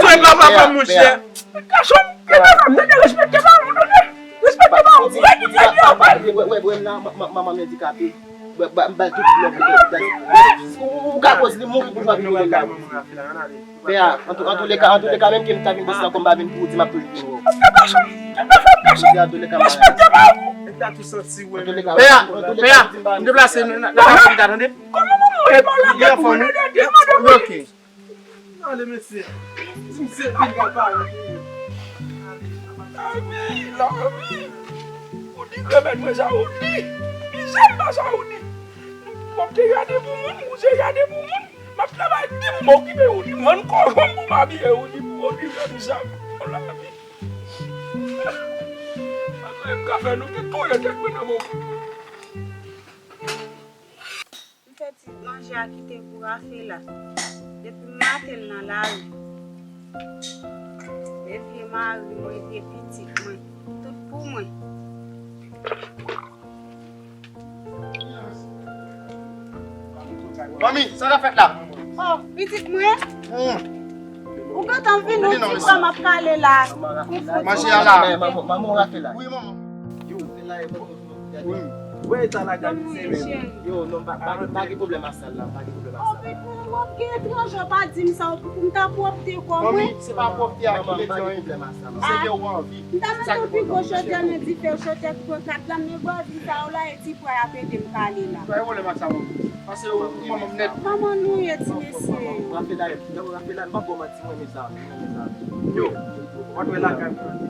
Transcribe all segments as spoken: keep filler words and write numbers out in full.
Soy papa pa monchè. Gason, papa m, tande, respekte pa ou, tande. Respekte pa ou, respekte pa ou. Wè, wè, wè, m nan, ma- ma- manman m andikape. Wè, ba- m ba l tout love li, tout love. Ou ou ka koz li mouri pou jwa vini la. Pè a, an tou- an touleka, an touleka, menm ke m ta vin desann kòm pa vin pou ou di m ap toujou vin wè w. Gason, gason, gason. An touleka, respekte pa ou. An touleka, pè a, an touleka, pè a, m deplase, n ap pale pita, tande. Kòman manman e pa la pou mwen, tande, tande. Ok. Ale mesye. Di m se pil papa. Lami, Lami. Ou di remèt mwen Jaoudi. Ki jan m pa Jaoudi? Kòb te gade pou moun, moun se gade pou moun. M ap travay di pou m okipe ou, di m vann kòb pou m abiye ou, di pou okipe m sa. Yon lavi. Bagay m ka fè nou te touye tèt mwen nan mò. M fè ti manje a kite pou Rafela. Depi maten l nan lari. E vye mari mwen, e vye pitit mwen. Tout pou mwen. Manmi, sa k ap fèt la? Oh, pitit mwen. Hmm. Ou gentan vin, ou ti frè m ap kale la. Manje a la. Manman, manman Rafela. Wi, manman. Yo, se la e bon. Wi. Wè eta lakay li serye. Yo, non, pa, pa, pa gen pwoblèm ak sal la, pa gen pwoblèm ak sal la. Anpil pou w gen etranje, w pa di m sa, pou m ta pwòpte kò mwen. Manmi, se pa pwòpte a ki vle di anyen. Se ke ou anvi. M ta mete yon pi gwo chodyè nan dife, chodyè ki pran kat la, men bò di sa yo la, e ti frè a ap ede m kale la. Pa gen pwoblèm ak sa, manmi. Pase ou, ou manman m nèt. Manman nou ye, ti mesye. Rafela, Rafela, m p ap ba w manti, mwen renmen sa, mwen renmen sa. Yo, w ap wè lakay mwen.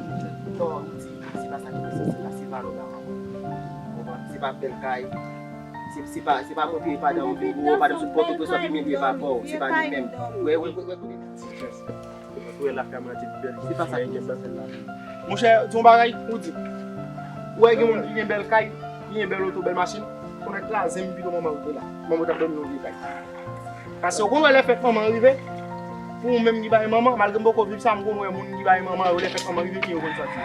Non, ti, se pa sa ki prese, se la, se valè w ba manman. Ou konprann? Se pa bèl kay. Se, se pa, se pa montre pa dan ou vin gwo, pa dan sou pòtoprens w ap imilye papa w, se pa li menm. Wè, wè, wè, wè, kote ti chans. Wè lakay mwen ti bèl. Se pa sa ki gen sa sèl la. Monchè, di yon bagay, ou di. Ou wè gen moun ki gen bèl kay, ki gen bèl oto, bèl machin, konnen kraze m pito manman ou te la. Manman ou t ap dòmi nan yon vye kay. Paske ou konn wè lè fèt manman rive, pou ou menm ki pa gen manman, malgre m poko viv sa, m konn wè moun ki pa gen manman yo lè fèt manman rive, ki yo konn santi.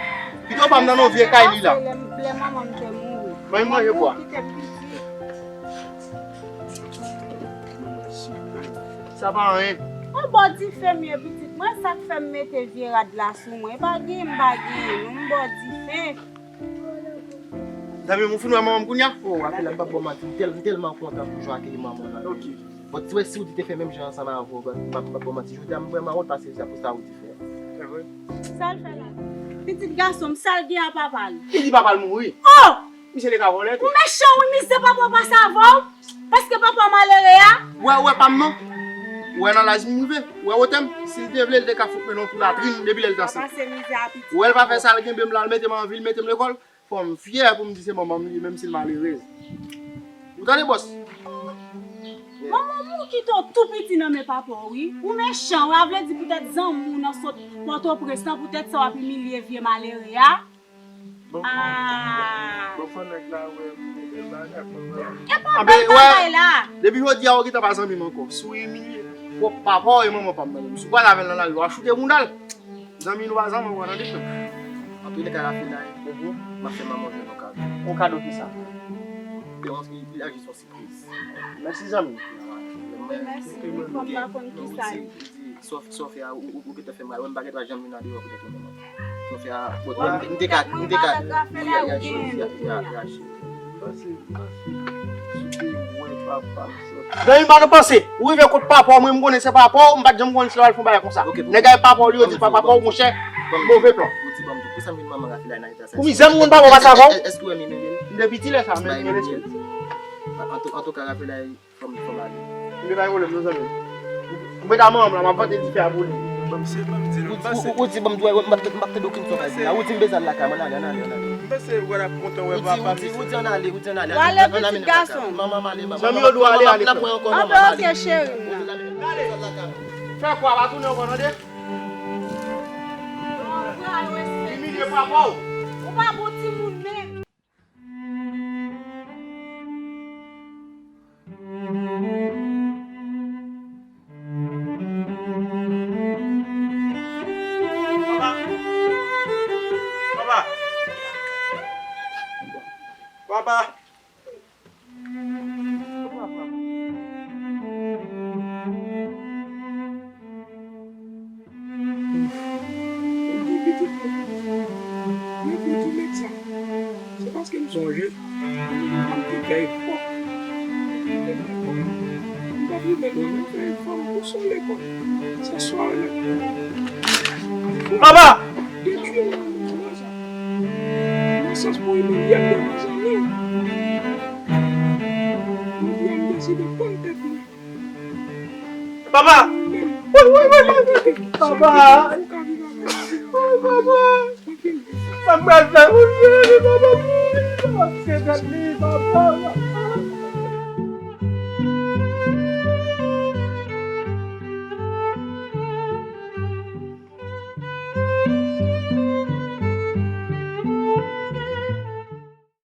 Pito pa m nan yon vye kay li la. Lè, lè manman m te mouri. Mwen manje bwa. Kite m piti. Sa pa anyen. Yon bò dife m ye pitit mwen, sa k fè m mete vye rad la sou mwen. E pa gen, m pa gen, yon bò dife. Zanmi m, ou fin wè manman m kounye a? Oh, apre la, m p ap ba w manti, m tèl-, m tèlman kontan pou jan w akeyi manman w la. Ok. Bon, ti wè si w di te fè menm jan ansanm avè w, m p ap, m p ap ba w manti, jodi a m vrèman wont paske se pou sa w di fè. Se vre? Sa l fè la? Pitit gason m, sa l gen a papa l? Li di papa l mouri. Oh! Misye te ka vòlè tou. Ou mechan wi, mizè papa w pase avè w. Paske papa w malere a. Ou wè, ou wè pa m non. Ou wè nan laj m rive. Ou wè wotè m. Si l te vle, l te ka fout mwen nan yon tou latrin depi lè l danse. Papa se mizè a pitit. Ou wè l pa fè sa l genbe m la, l mete m anvi, l mete m lekòl. Fò m fyè pou m di se manman m li ye, menm si l malerez. Ou tande, bòs? Manman w kite w tou piti nan men papa w wi. Ou mechan wi, a vle di poutèt zanmi w nan sot Pòtoprens lan, poutèt sa w ap imilye vye malere a. Bon, ah. Bon, fò nèg la wè m gen bèl bagay, fò m wè. E pa bèl bagay la. Depi jodi a, ou gentan pa zanmi m ankò. Si w imilye pwòp papa w e manman pa m nan menm. Si w pral avè l nan lari, w a choute bounda l. Zanmi nou pa zanmi, w a tande. Antouleka, Rafela, m ap fè manman w jwenn yon kado. Yon kado kisa? Yon, li, li aji sou Mèsi, zanmi. Mèsi, wi, fò m pa konn kisa l ye. Sòf, sòf ya, ou, ou, ou gentan fè m ray. Wè m pa gentan janm vin andeyò poutèt ou menm. Sòf ya, bon, m, m te ka, m te ka, wi, ya, ya, ya, ya, ya. Zanmi m pa nan panse. Ou rive kot papa w, mwen m konnen se papa w, m pa t janm konnen si l al fè yon bagay konsa. Nèg a papa w, li yo di papa w, monchè, move plan. Ou di, bon, pou sa m vin manman Rafela nan eta sa. Pou mizè m konn papa w pa sava w. Èske w wè m imilye l? M te piti lè sa, men m gen lespri. An, an tou, an tou ka, Rafela, fò m, fò m ale. M te bay pwoblèm non, zanmi. M mete a manman m la, m ap vante dife a pou li. Ou, ou, ou di, bon, m dwe, m ap, m ap tande okenn son pa di la. Ou di m bezwen al lakay mwen, ale, ale, ale, ale. M panse w ap kontan wè papa m. Ou di, ou di ann ale, ou di ann ale. Ou ale, pitit gason. Manman m ale, manman. Zanmi yo dwe ale, ale. Anben, oke, cheri m nan. Fè kwa, pa tounen ankò, tande? Imilye papa w. Ou pa bon timoun menm. Papa. Papa. Papa. Mwen pou di nèg sa, se paske m sonje, m te fè efò. M te fè efò. M pa vle lwen, m fè efò, m pouse w lekòl. Se swa w la. Papa! Detwi mwen nan sa. Nan sans pou imilye m devan zanmi w. Jodi a, m deside pann tèt mwen. Papa! Woy, woy, woy, woy! Papa! Woy, papa! Sa m pral fè pou cheri, papa mouri, papa, se tèt li, papa!